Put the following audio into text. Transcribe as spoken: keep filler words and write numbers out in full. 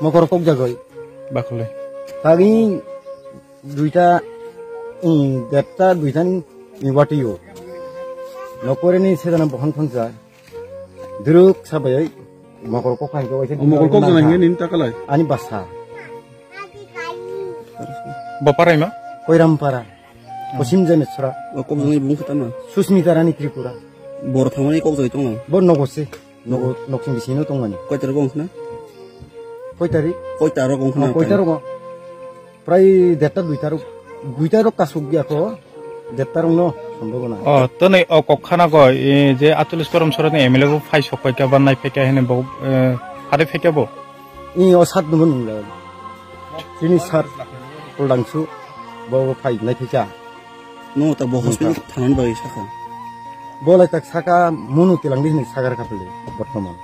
Mokol kok jagoi. Bakhole. Tagi duita, i, detta duita ni, i, wati yo. Nokore ni sedana bohan phonsa. Duruk sabai mokol kok hai ko. O mokol kok jana nangkha. Nini takalai? Ani basa. Bo parai ma? Koiram para. Kosim jane sura. O kok jana bung khata ma? Susmita Rani Tripura. Bor thamani kok jai tongo. Bor nogo se. Nogo, noksing bisino tongmani. Koi tarok wngkhna? Koi tarik? Koi tarok wngkhna? Oh, koi tarok. Prai detta duita rok, duita rok kasuk ya ko, detta rok no, sambhago na. O, toni o kok khana go, e, je Acholish Korom Sora ni M L A bo phai sok pai ka ba nai phai ka hene bo, e, hare phai ka bo? I o sat nugo nung la. Tini sat, Kuldangsu, bo phai nai phai ka. No, ta bo hospital thanan bai saka. Bo lai tak saka munu tilang di hini sagar kapili, bortoman.